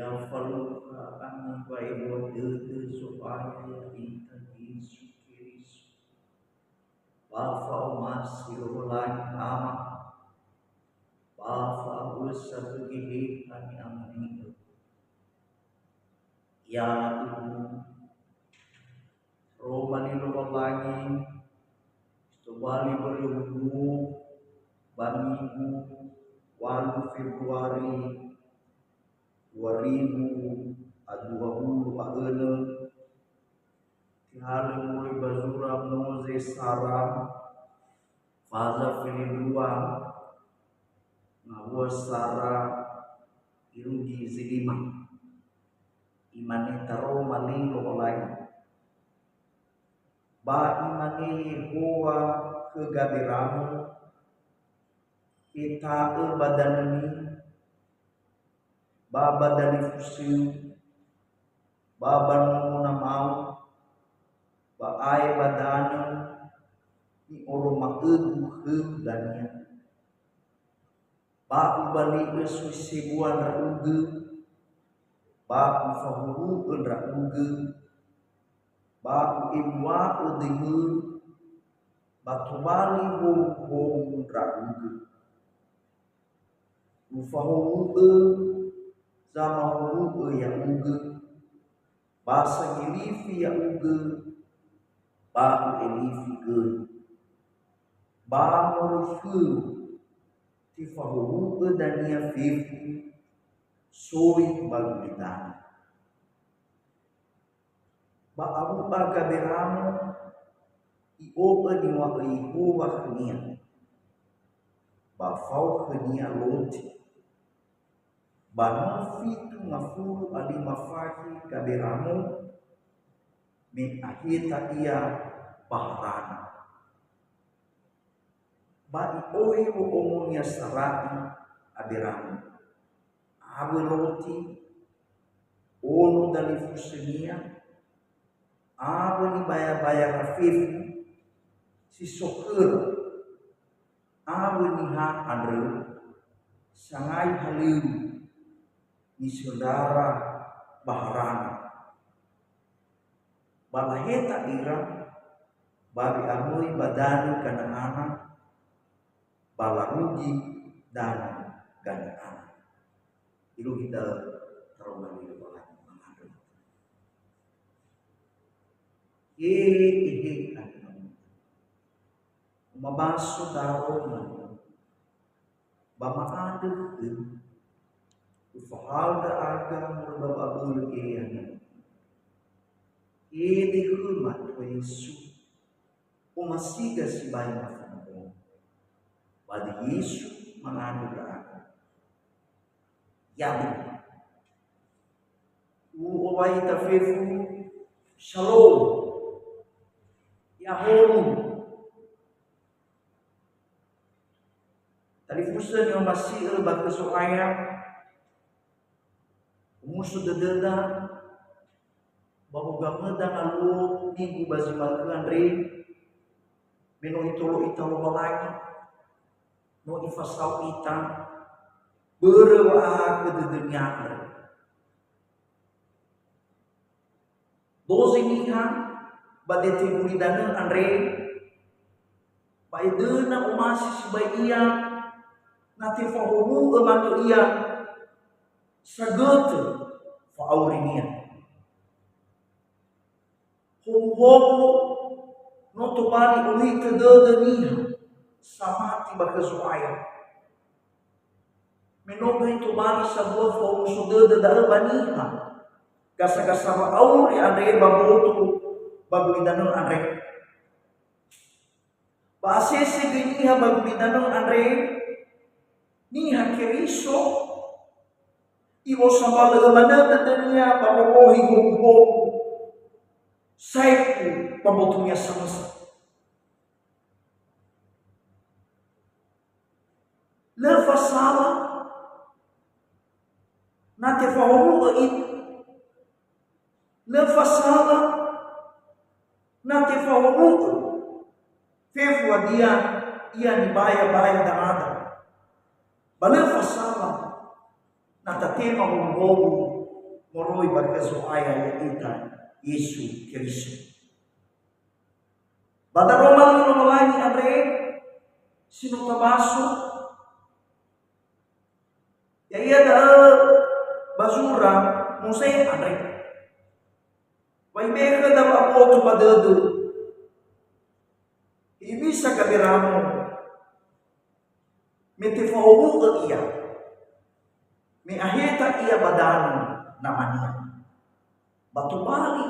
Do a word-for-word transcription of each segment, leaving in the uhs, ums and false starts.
Ya falukha ami wa'ebua dödö Zo'aya ya'ita Yesu Keriso. Ba fa'omasi Lowalangi Ama, ba fa'abösa khö Geheha ni'amoni'ö. Ya Tuhan, Roma li Lowalangi, tobali böröhumu ba Minggu walu Februari dua ribu dua puluh a önö, tehalö moroi ba zura Moze Sara, faza felendrua, ngawua Sara irugi zi lima. Imane taroma li Lowalangi. Ba imane Yehowa khö Gaberamo, "Heta'ö ba danömi, ba ba dalifusöu, ba ba nomo namau, ba ae ba danö ni'oroma'ögu khöu dania. Ba ubali'ö soi sebua ndra'ugö, ba ufahuhu'ö ndra'ugö, ba u'ebua'ö döimöu, ba tobali howuhowu ndra'ugö. Ufahowu'ö zamahowu'ö ya'ugö, ba sangelifi ya'ugö, ba u'elifi göi. Ba moroi khöu tefahowu'ö dania fefu soi ba gulidanö." Ba awu'a Gaberamo i'o'ö niŵa'ö Yehowa khönia, ba fao khönia Loti. Ba no fitu ngafulu a lima fakhe Gaberamo me aheta ia ba Harana. Ba i'ohe wo'omonia Sarai Aberamo, awö Loti, ono dalifusönia, awö nibayabaya fefu si so khöra, awö niha andrö, sangai halöŵö nisöndara ba Harana. Ba laheta ira, ba we'amöi ba danö Gana'ana, ba larugi danö Gana'ana. Irugi da'ö taroma li Lowalangi mangandrö. Ehehe, Ama. Umabaso daroma ba ma'andrö khöu, ufahaö ndra'aga moroi ba wa'abölö geheha. Ede khöma Tuha Yesu, omasiga sibai mafanobongi. Ba döi Yesu mangandrö ndra'aga. Ya'abu. U'owai ita fefu, Shalom. Ya'ahowu. Talifusö ni'omasi'ö ba khö Zo'aya, omuso dödöda, ba wogamöda ngaluo minggu ba zi ma'ökhö andre, me no Itolo ita Lowalangi, no Ifasao ita, börö wa'ahakhö dödö-Nia andrö. Dozi niha ba dete gulidanö andre, ba edöna omasi sibai ia, na tefahowu'ö mangö ia sagötö fa'aurinia. Howuhowu no tobali ohitö dödö niha samati ba khö Zo'aya. Me no göi tobali sambua fa'omuso dödö da'ö ba niha gasa-gasa wa'auri andre ba mboto ba gulidanö andre. Ba asese göi niha ba gulidanö andre, niha Keriso, i'osambalö'ö manö dödönia ba wolohi howuhowu saekhu ba mbotonia samösa. Lö fasala na tefahowu'ö ita. Lö fasala na tefahowu'ö fefu hadia ia nibaya-baya darada. Ba lö fasala na tatema howuhowu moroi ba khö Zo'aya ya'ita Yesu Keriso. Ba daroma li Lowalangi andre si no tabaso, ya'ia da'ö ba zura Mose andre. Wa ibe'e khöda wa'aboto ba dödö. Hewisa gaberamo, me tefahowu'ö ia, me aheta ia ba danö namania. Ba tobali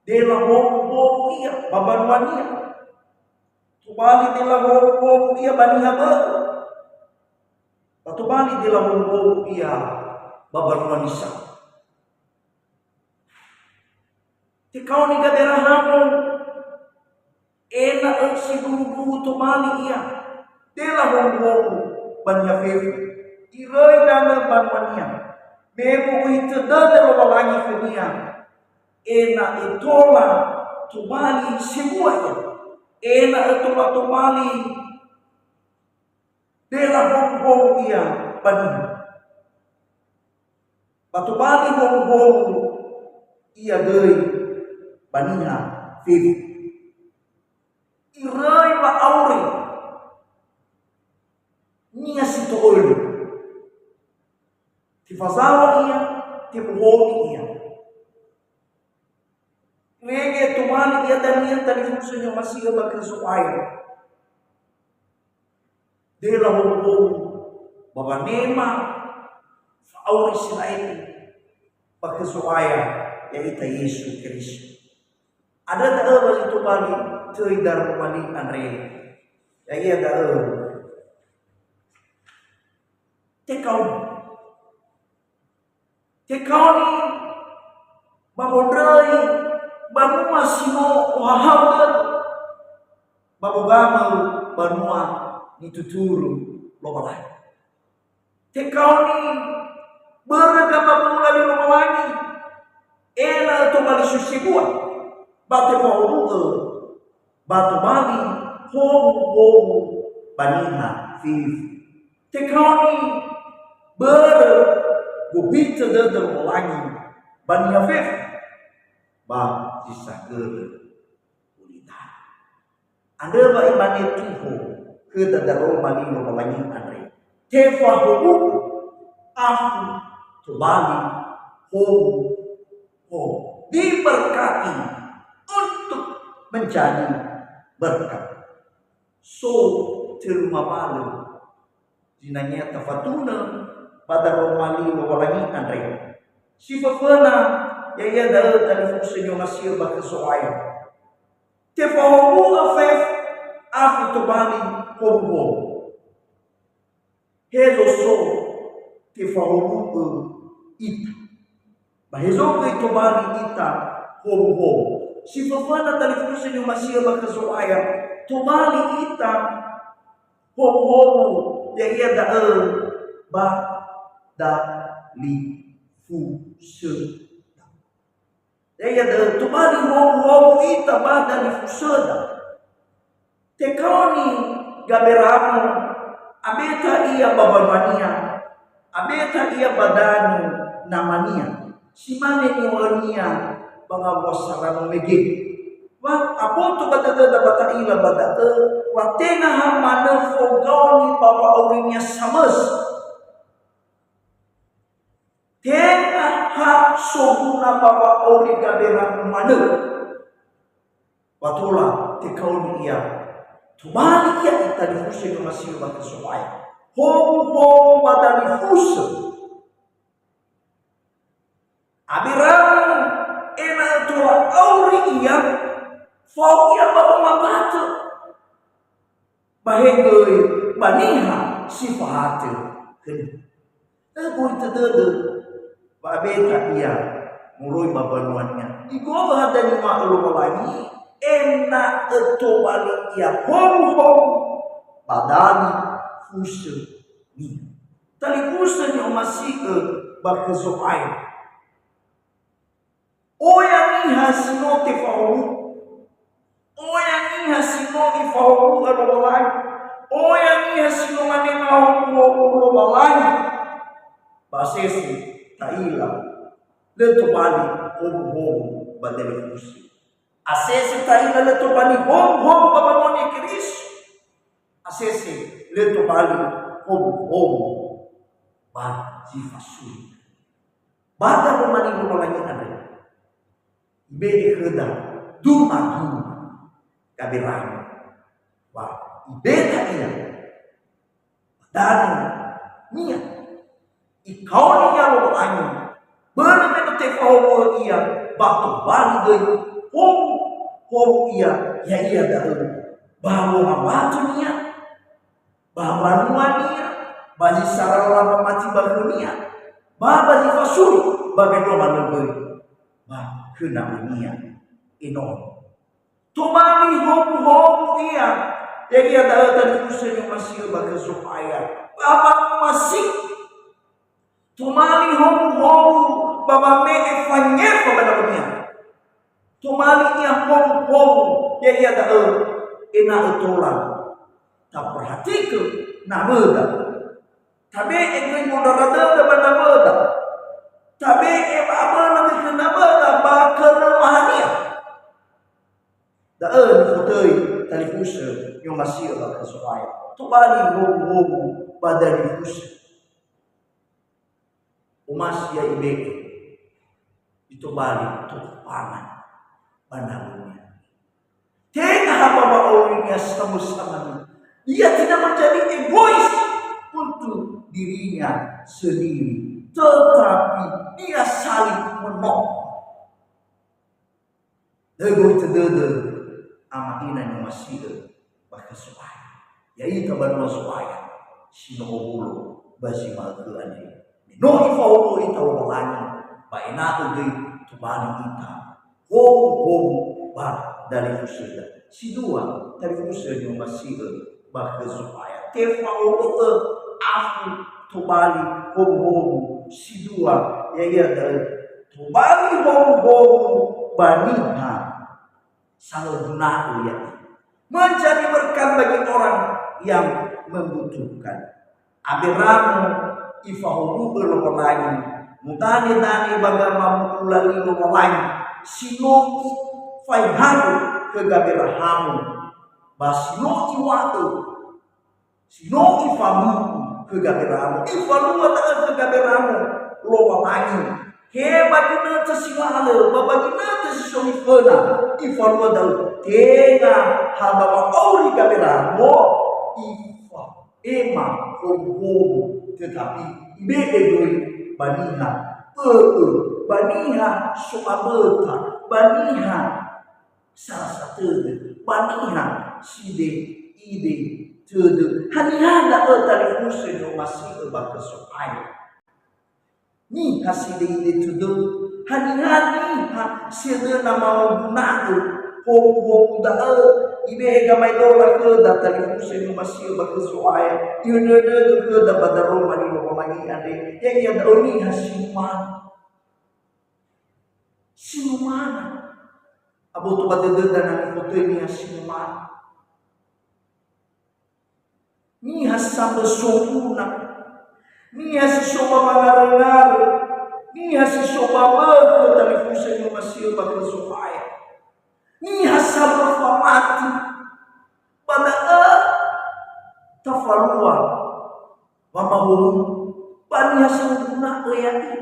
dela howuhowu ia ba mbanuania. Tobali dela howuhowu ia ba niha bö'ö. Ba tobali dela howuhowu ia ba mbanua nisa. Tekaoni Gaberahamo, ena'ö sindruhundruhu tobali ia, dela howuhowu ba niha fefu, iröi danö mbanuania, me mu'uhitö dödö Lowalangi khönia, ena'ö tola tobali sebua ia, ena'ö tola tobali dela howuhowu ia ba niha. Ba tobali howuhowu ia göi ba niha fefu. Iröi wa'auri niha si to'ölö. Tefazaŵa ia, tebohoni ia. Irege tobali ia dania talifusö ni'omasi'ö ba khö Zo'aya. Dela howuhowu ba wanema fa'auri si la'etu ba khö Zo'aya, ya'ita Yesu Keriso. Andrö da'ö wa zi tobali töi daroma li andre. Ya'ia da'ö tekaoni. Tekaoni ba wondröi banua si no ohahau dödö, ba wogamö banua nituturu Lowalangi. Tekaoni börö gamabula li Lowalangi, ena'ö tobali sui sebua, ba tefahowu'ö ba tobali howuhowu ba niha fefu. Tekaoni börö gohitö dödö Lowalangi ba niha fefu, ba zi sagörö gulidanö. Andrö wa imane tuho khöda daroma li Lowalangi andre, "Tefahowu'ö afu tobali howuhowu." Diberkati untuk menjadi berkat. So tölu ngawalö zinangea tafatunö ba daroma li Lowalangi andre. Si föföna, ya'ia da'ö talifusö ni'omasi'ö ba khö Zo'aya. Tefahowu'ö fefu afu tobali howuhowu. Hezo so tefahowu'ö ita. Ba hezo göi tobali ita howuhowu. Si föföna talifusö ni'omasi'ö ba khö Zo'aya, tobali ita howuhowu, ya'ia da'ö ba dalifusö. Ya'ia da'ö tobali howuhowu ita ba dalifusöda. Tekaoni Gaberamo, abeta ia ba mbanuania, abeta ia ba danö namania, si mane niŵa'önia ba ngawua sarano mege. Wa aboto ba dödöda ba ta'ila ba da'ö, wa tenga ha manö fogaoni ba wa'aurinia samösö. Tenga ha soguna ba wa'auri Gaberamo manö. Wa tola tekaoni ia. Tobali ia italifusö ni'omasi'ö ba khö Zo'aya. Howuhowu ba dalifusö. Gaberamo ena'ö tola auri ia, fao ia ba wamambatö. Ba he göi ba niha si fahatö khönia. Lö gohitö dödö, wa abeta ia moroi ba mbanuania. Igo'ö hadia niŵa'ö Lowalangi, ena'ö tobali ia howuhowu ba dalifusönia. Talifusö ni'omasi'ö ba khö Zo'aya. Oya niha si no tefahowu'ö. Oya niha si no ifahowu'ö Lowalangi. Oya niha si no manema howuhowu Lowalangi. Ba sese ta'ila Lö tobali howu-howu ba dalifusö. Asese ta'ila lö tobali howu-howu ba Mbanua Niha Keriso. Asese lö tobali howu-howu ba zi fasuri. Ba daroma li Lowalangi andre, ibe'e khöda duma-duma gabera'ö. Ba ibeda ia ba dania. Ikaoni ia Lowalangi, börö me no tefahowu'ö ia, ba tobali göi howu-howu ia, ya'ia da'ö ba wohamatunia, ba mbanuania, ba zi sara lala mamati ba khönia, ba ba zi fasuri, ba mendrua manö göi ba khö nawönia enoni. Tobali howu-howu ia, ya'ia da'ö talifusö ni'omasi'ö ba khö Zo'aya, ba wangumasi. Tobali howu-howu ba wame'e fangefa ba nawönia. Tobali ia howu-howu, ya'ia da'ö ena'ö tola taperhatikö nawöda. Tabe'e göi modara dödö ba nawöda. Tabe'e wa'abölö göi khö nawöda ba körömahania. Da'ö nifotöi talifusö ni'omasi'ö ba khö Zo'aya. Tobali howu-howu ba dalifusö. Omasi ia ibe'e, itobali tofangan ba nawönia. Tenga ha ba wa'aurinia samösamönia. Ia tidak menjadi egois untuk dirinya sendiri, tetapi dia saling menolong. Lö goitö dödö ama ina ni'omasi'ö ba khö Zo'aya. Ya'ita banua Zo'aya si no owulo ba zi ma'ökhö andre. Me no Ifahowu'ö ita Lowalangi, ba ena'ö göi tobali ita howu-howu ba dalifusöda. Si dua, talifusö ni'omasi'ö ba khö Zo'aya. Tefahowu'ö afu tobali howu-howu. Si dua, ya'ia da'ö tobali howu-howu ba niha sangoguna'ö ya'ia. Menjadi berkat bagi orang yang membutuhkan. Aberamo ifahowu'ö Lowalangi, mudane-dane ba gamamu'ula li Lowalangi, si no ifaehagö khö Gaberahamo, ba si no iŵa'ö, si no ifamu'u khö Gaberamo. Ifalua da'ö khö Gaberamo Lowalangi. He ba ginötö si lalö, ba ba ginötö si so niföna, ifalua da'ö. Tenga ha ba wa'auri Gaberamo, ifa'ema howu-howu, tetapi ibe'e göi ba niha bö'ö, ba niha so'aböta, ba niha sarasa tödö, ba niha side-ide tödö. Haniha da'ö talifusö ni'omasi'ö ba khö Zo'aya? Niha side-ide tödö. Haniha niha sedöna mangoguna'ö howu-howu da'ö? Ibe'e gamaedola khöda talifusö ni'omasi'ö ba khö Zo'aya. I'öndröndrögö khöda ba daroma li Lowalangi andre. Ya'ia da'ö niha si numana. Si numana. Aboto ba dödöda na nifotöi niha si numana. Niha sambö soguna. Niha si so ba wangarö-ngarö. Niha si so ba bökhö talifusö ni'omasi'ö ba khö Zo'aya. Niha sambö famati. Ba da'ö tafalua wamahowu ba niha sangoguna'ö ya'ia.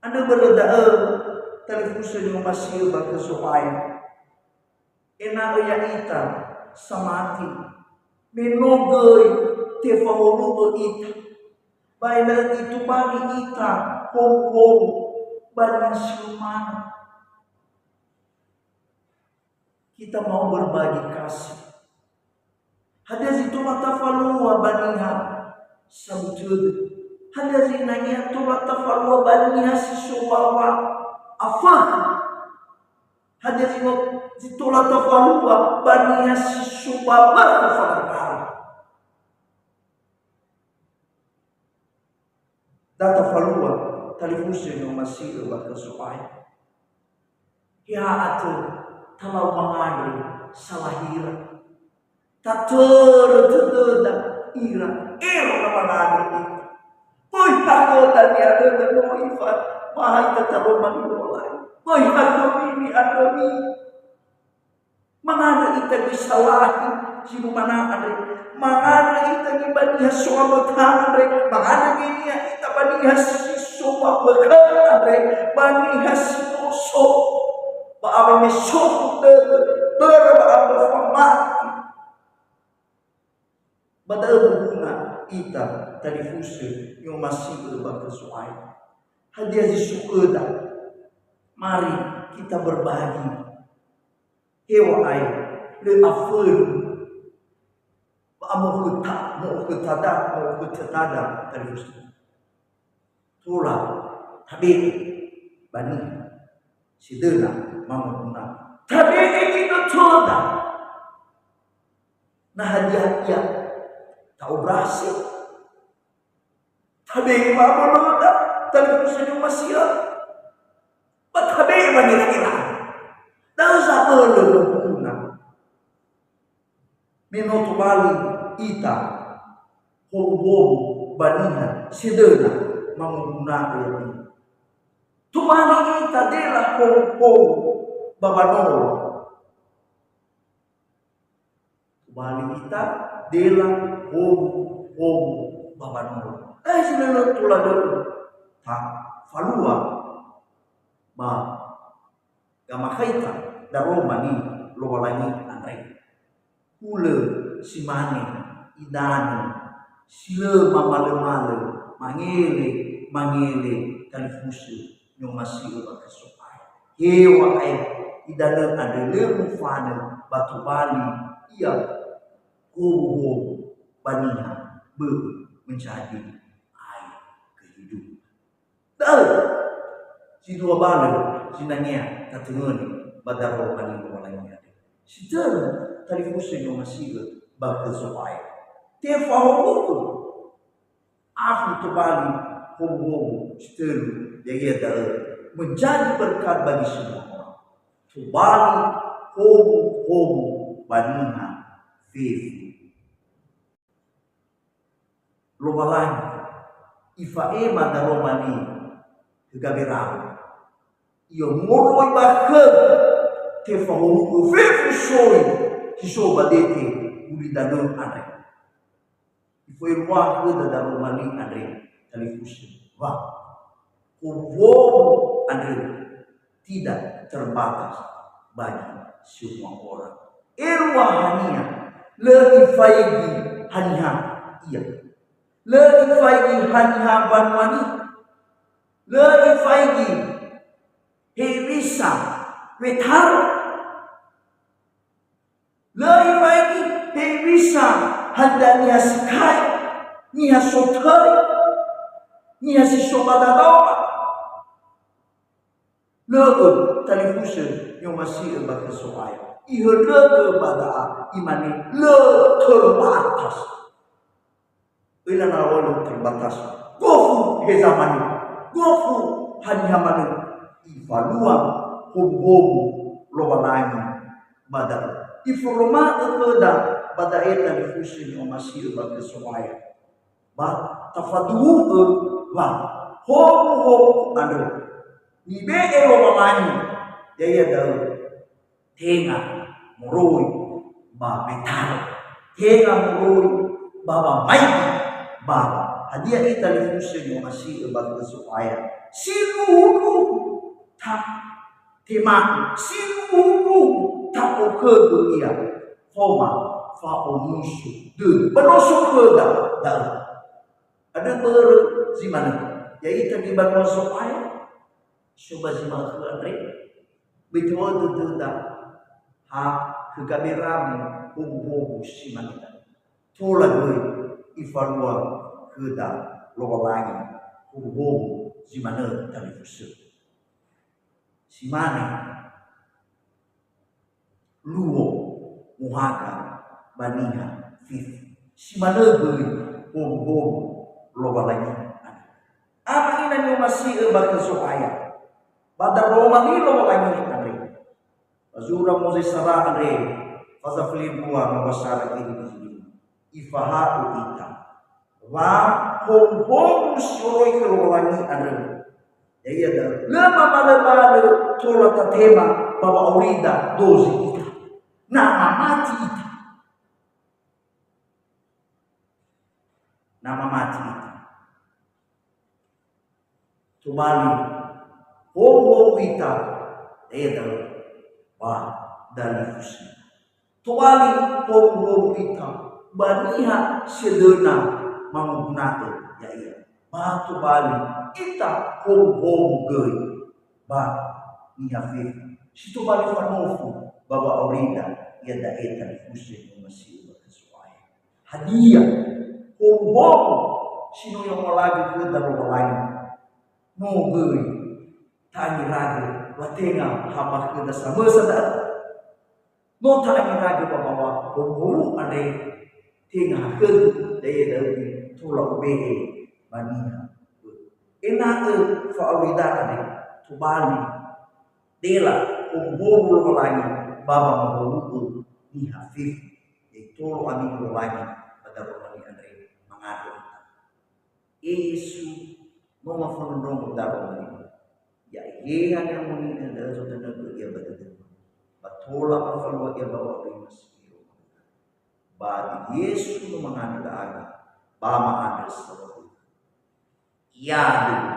Andrö börö da'ö talifusö ni'omasi'ö ba khö Zo'aya. Ena'ö ya'ita samati, me no göi tefahowu'ö ita, ba ena'ö itobali ita howu-howu ba niha si numana. Kita mau berbagi kasih. Hadia zi tola tafalua ba niha sambö tödö? Hadia zinangea tola tafalua ba niha si so ba wa'afökhö? Hadia zi no, zi tola tafalua ba niha si so ba bökhö fangara-ngara? Da tafalua talifusö ni'omasi'ö ba khö Zo'aya. He ha atö talau mangandrö salahira. Tatörö tödöda ira, ero na mangandrö ita. Böi ha Khöda ni'andrödrö no ifamahaita taroma li Lowalangi. Böi hakhömi ni'andrömi. Mangandrö ita göi salahi zi numana andre. Mangandrö ita göi ba niha so'amböta andre. Mangandrö göi niha ita ba niha si so ba bökhö andre. Ba niha si no so. Ba awö me so dödö. Börö ba awö famati. Ba da'ö moguna ita talifusö ni'omasi'ö ba khö Zo'aya. Hadia zi so khöda? Mari kita berbagi. Heŵa'ae lö afönu ba amokhöta-, mo'okhötada, mo'okhötada talifusö. Tola tabe'e ba niha si döna mamoguna. Tabe'e ginõtõda. Na hadia ia ta'obrasi? Tabe'e wa'abölöda, talifusö ni'omasi'ö. Ba tabe'e wangerangera. Da'ö zabölö moguna. Me no tobali ita howuhowu ba niha si döna mamoguna'ö ya'ia. Tobali ita dela howuhowu ba wanolo. Tobali ita dela howuhowu ba wanolo. Da'e zi lö lö tola dödö. Tafalua ba gamakhaita daroma li Lowalangi andre. Hulö si mane idanö, si lö mamalömalö, mangele, mangele talifusö ni'omasi'ö ba khö Zo'aya. Heŵa'ae idanö andre lö mufanö ba tobali ia howuhowu ba niha, bö'ö menjadi ae kehidupan. Da'ö zi dua balö zinangea tatöngöni ba daroma li Lowalangi andre. Si tölu, talifusö ni'omasi'ö ba khö Zo'aya. Tefahowu'ö afu tobali howuhowu si tölu, ya'ia da'ö menjadi berkat bagi semua orang. Tobali howuhowu ba niha fefu. Lowalangi ifa'ema daroma li khö Gaberame. Ia moroi ba khögu tefahowu'ö fefu soi si so ba dete gulidanö andre. Ifo'eluaha khöda daroma li andre talifusö. Wa, howuhowu andre tidak terbatas bagi semua orang. Eluahania, lö ifaigi haniha ia. Lö ifaigi haniha mbanua niha. Lö ifaigi hewisa wetaro. Lö ifaigi hewisa hadia niha si kai, niha sotöi, niha si so ba dadaoma. Lö'ö talifusö ni'omasi'ö ba khö Zo'aya. Ihöndrögö ba da'a, imane, lö terbatas. Öila na lö terbatas. Gofu heza manö. Gofu haniha manö. Ifalua howuhowu Lowalangi ba da'ö. Iforoma'ö khöda ba da'e talifusö ni'omasi'ö ba khö Zo'aya. Ba tafaduhu'ö wa howuhowu andrö nibe'e Lowalangi, ya'ia da'ö tenga moroi ba wetaro, tenga moroi ba wamaigi, ba hadia ita talifusö ni'omasi'ö ba khö Zo'aya. Sindruhu-ndruhu ta- Tema'ö, sindruhu-ndruhu ta'okhögö ia, faoma fa'omuso dödö. Ba no so khöda da'ö. Andrö börö zi manö. Ya'ita göi banua Zo'aya, so ba zi ma'ökhö andre. Böi tawa'ö dödöda ha khö Gaberame howuhowu si manö. Tola göi ifalua khöda Lowalangi howuhowu zi manö talifusö. Si mane luo muhaga ba niha fefu. Si manö göi howuhowu Lowalangi andre. Ama ina ni'omasi'ö ba khö Zo'aya, ba daroma li Lowalangi andre. Ba zura Moze sara andre, faza felendrua ngawasara iri-iri. Ifaha'ö ita. Ba howuhowu si moroi khö Lowalangi andrö. Ya'ia da'ö, lö mamalö-malö tola tatema ba wa'aurida dozi ita. Na mamati ita. Na mamati ita. Tobali howuhowu ita, da'e da'ö, ba dalifusö. Tobali howuhowu ita ba niha sedöna mangoguna'ö ya'ia. Ba tobali ita howuhowu göi ba niha fefu si tobali fanofu ba wa'aurida, iada'e talifusö ni'omasi'ö ba khö Zo'aya. Hadia howuhowu si no i'omolagö khöda Lowalangi? No göi ta'angeragö wa tenga ha ba khöda samösa da'ö. No ta'angeragö ba bawa howuhowu andre tenga ha khögu, da'e da'ö tola ube'e ba niha. Ena'ö fa'aurida andre tobali dela howuhowu Lowalangi ba wangowu'ö niha fefu, ya'ia tolo ami Lowalangi ba daroma-Nia andre mangandrö ita. E Yesu, no mafondrondrongo daroma-Nia. Ya'ia ni'amoni'ö da'ö zotönögö ia ba dödöma. Ba tola mafalua ia ba wa'aurima si iro. Ba Yesu no mangandrö ndra'aga, ba ma'andrö saohagö. Iadöi